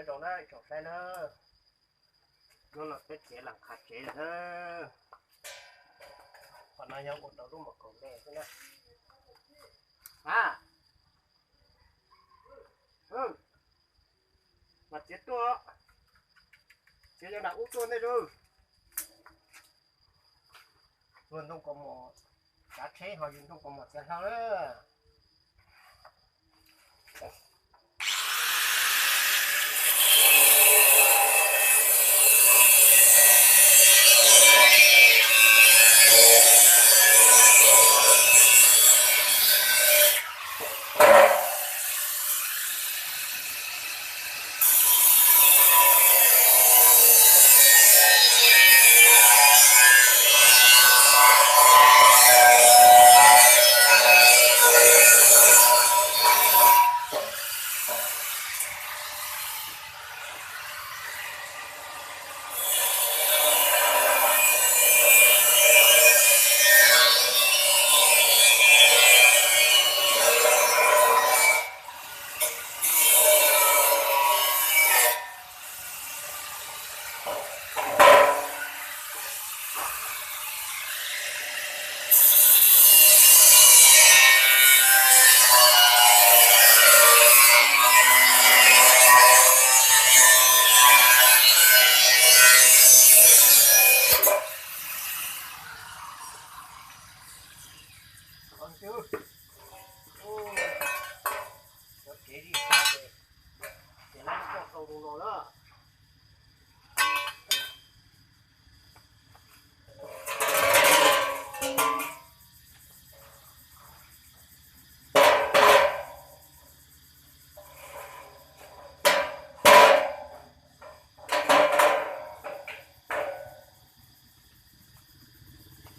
Zoo na, tsoom saib na, hnub no peb txiav lam qhav tsev lawm na. Qhov no yog ua tau lub mos kaum me xwb na. A, mas txiav tuaj, txiav yog nram ub tuaj nej. Luag ntoo kaus mom tsav tsheb ho yus ntoo kaus mom txiav hlau na.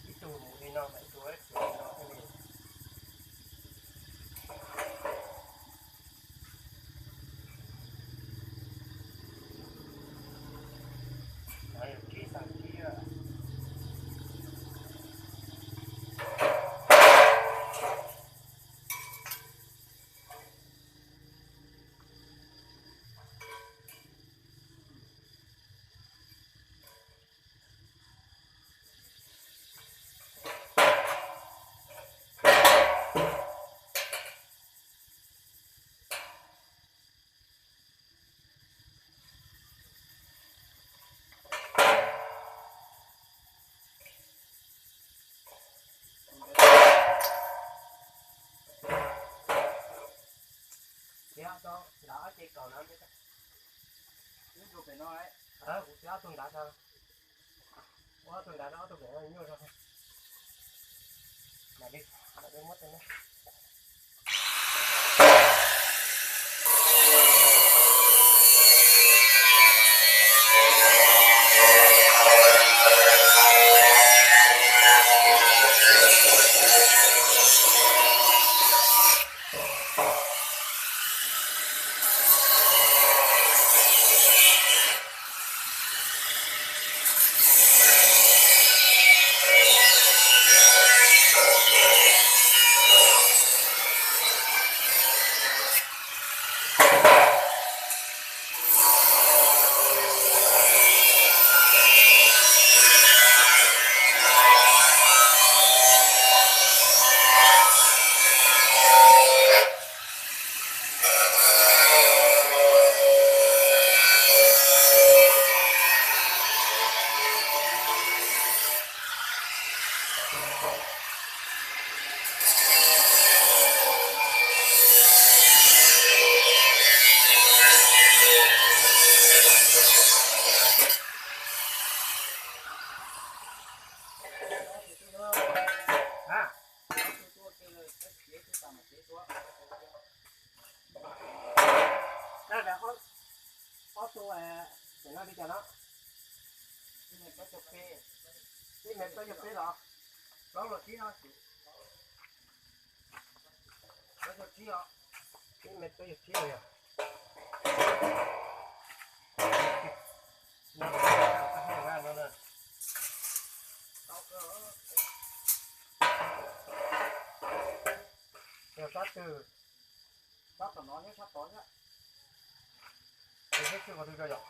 Ib tug mus li no mas ib tug txiav li no thiaj li. Yog kib xav kib, Txiav tau nrad ob ce kaum na, ib tug pem no, kuv txiav ob tug nrad, ua ob tug nrad, ob tug pem no nyuaj zog. Mam li, mam li muab tej no. Ob tug, no li cas no? Ib mev plaub caug peb los? Plaub los tsib no. Plaub caug tsib os. Ib mev plaub caug tsib los yog. Yog sab twg? Sab tom no thiab sab tod thiab. Ces saib tshuaj qhov twg tso yom.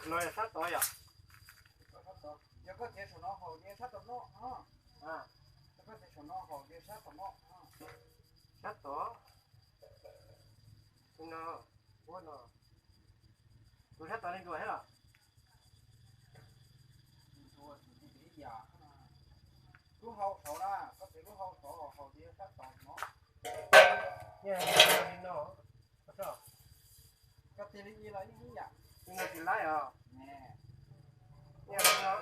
No yog sab tod yom. Yog koj txiav saum no haum ces sab tod noj. Yog koj txiav saum no haum ces sab tod noj. Sab tod. No, ua no. Tus sab tod li ntua thiab los? Lub hau saud na, koj txiav lub hau saud haum ces sab tod no. Li no. Koj txiav li ib los ib yam. Li no tsis laib os. Li no.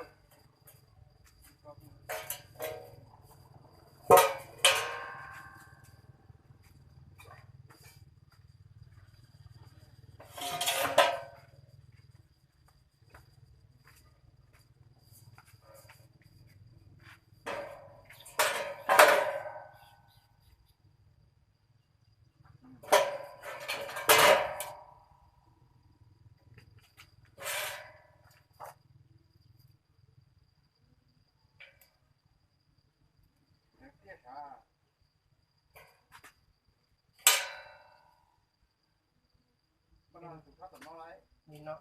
Li no.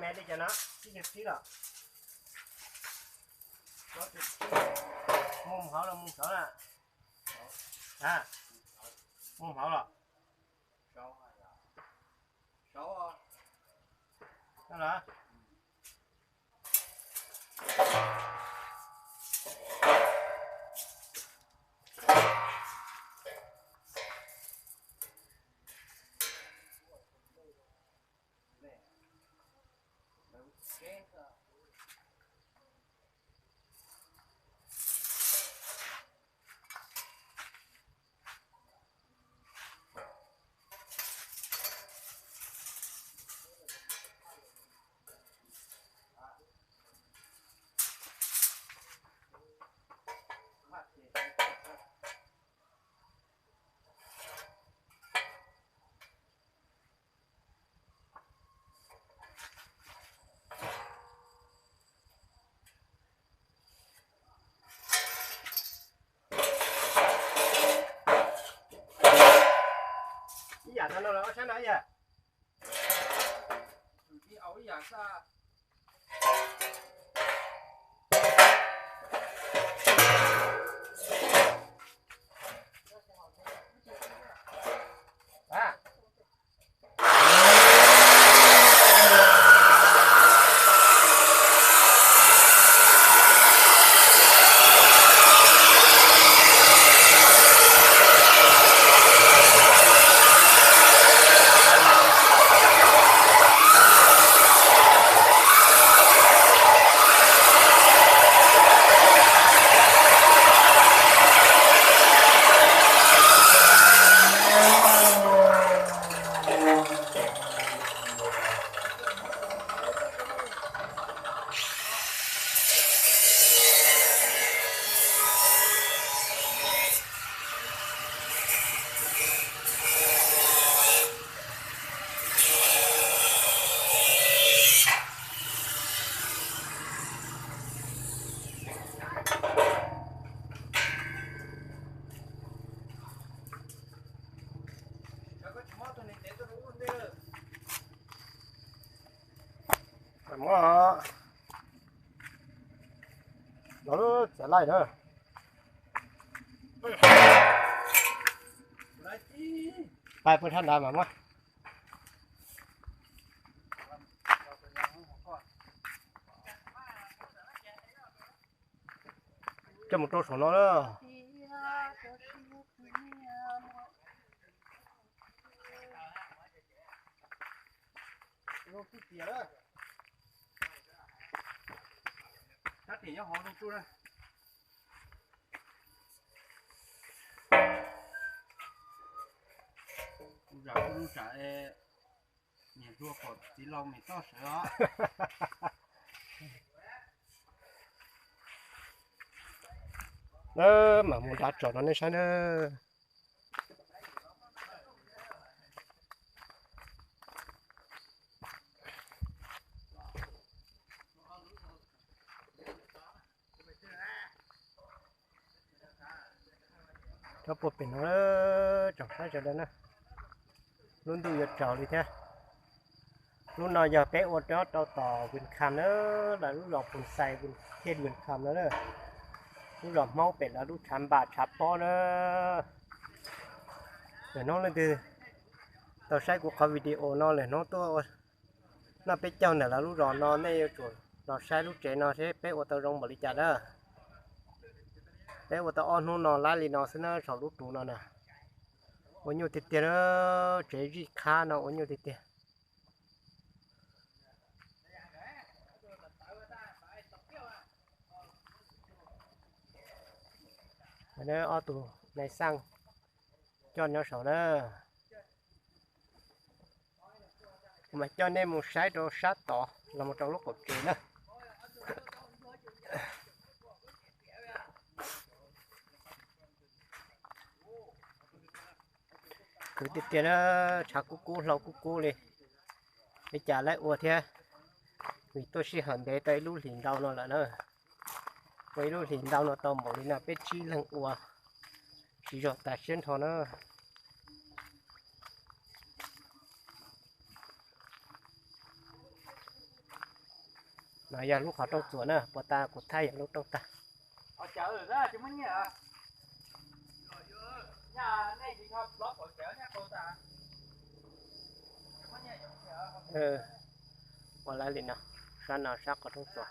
Me li cas no, tsib caug tsib los? Mus hauv los mus saud na? Mus hauv los? Ib yam no los ob sab no ib yam. Muab los lub txiav laij na. Pais puag thaj nrad mas muab. Coj mus rau saum no na. Kuv zam kuv lub tsam es niam hluas pom txiv laus mem toj sawv os. Mam mus nrad tsom rau nej saib na. Rau puag pem no tsom saib sawv daws na. Lub ntuj yuav tsaus li thiab. Lub no yog peb ua rov rau tom Vin Kham na, lawv lub zos Phoos Xais, Vin Kham no na. Lub zos Hmoob pem lawv lub tshav npam tshav pob na. Lwm hnub leej twg tau saib kuv qhov video no lwm hnub tuaj ua noj peb caug ntawm lawv lub zos no, nej yuav tsum los saib lub tsev no seb peb ua tau zoo npaum li cas na. Peb ua tau ob hnub no laib li no xwb na, saum lub tus no na. Ua nyuaj tiag tiag na, tsev zij qhab no ua nyuaj tiag tiag. Ob tug nais xaj coj nyob saud na. Kuv mam coj nej mus saib rau sab tod los mus rau lub qaum tsev na. Khwv tiag tiag na, tshav kub kub hlau kub kub li. Li cas lawv ua thiab, vim tuaj sij hawm ntev tau ib lub hlis ntau no lawm na. Ua ib lub hlis ntau no tau npaum li no peb tsib leeg ua, siv zog tas siab nrho na. No yog lub qhov rooj txuas na, puas tas kuv thaij yog lub rooj tag. Ua li no, sab no sab qhov rooj txuas,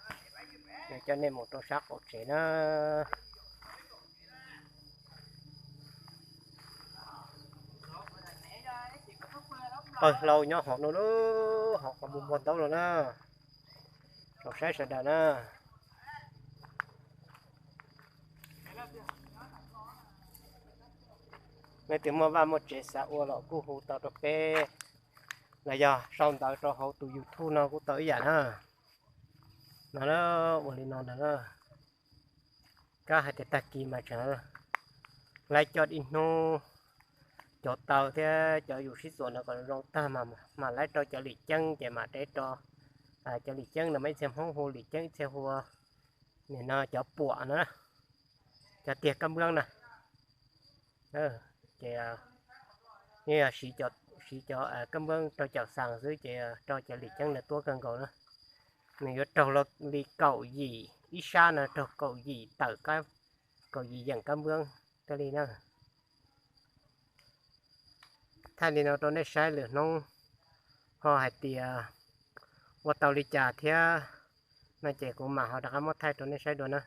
yuav coj nej mus rau sab qaum tsev na. Pawg hlau nyob hauv no lub hauv qhov muag npog ntaub los na, rau saib sawv daws na. Leej twg muaj vaj muaj tsev xav ua los kuj hu tau rau peb, los yog sau ntawv rau hauv tus YouTube no kuj tau ib yam na. No na, ua li no ntag na. Kab hais tias tag kis mas tseem laib coj ib hnub cov taw thiab cov yus sib txuas ntawd kom zoo tag mas mam laib rau cov lim ceeb ces mam rov rau cov lim ceeb no mas ib txhia Hmoob hu lim ceeb, ib txhia hu nim no cov puam no, cov tiag kab npwb na. Ces yeej yog siv cov kab npwb rau caum xas xwb ces rau cov lim ceeb no tuab kawg nkaus na. Nws yuav raug li kaum yim, ib sab no raug kaum yim tawm, kaum yim yeem kab npwb thiaj li na. Thaij li no rau nej saib lwm hnub ho hais tias ua tau li cas thiab no ces kuv mam ho rov qab muab thaij rau nej saib dua na.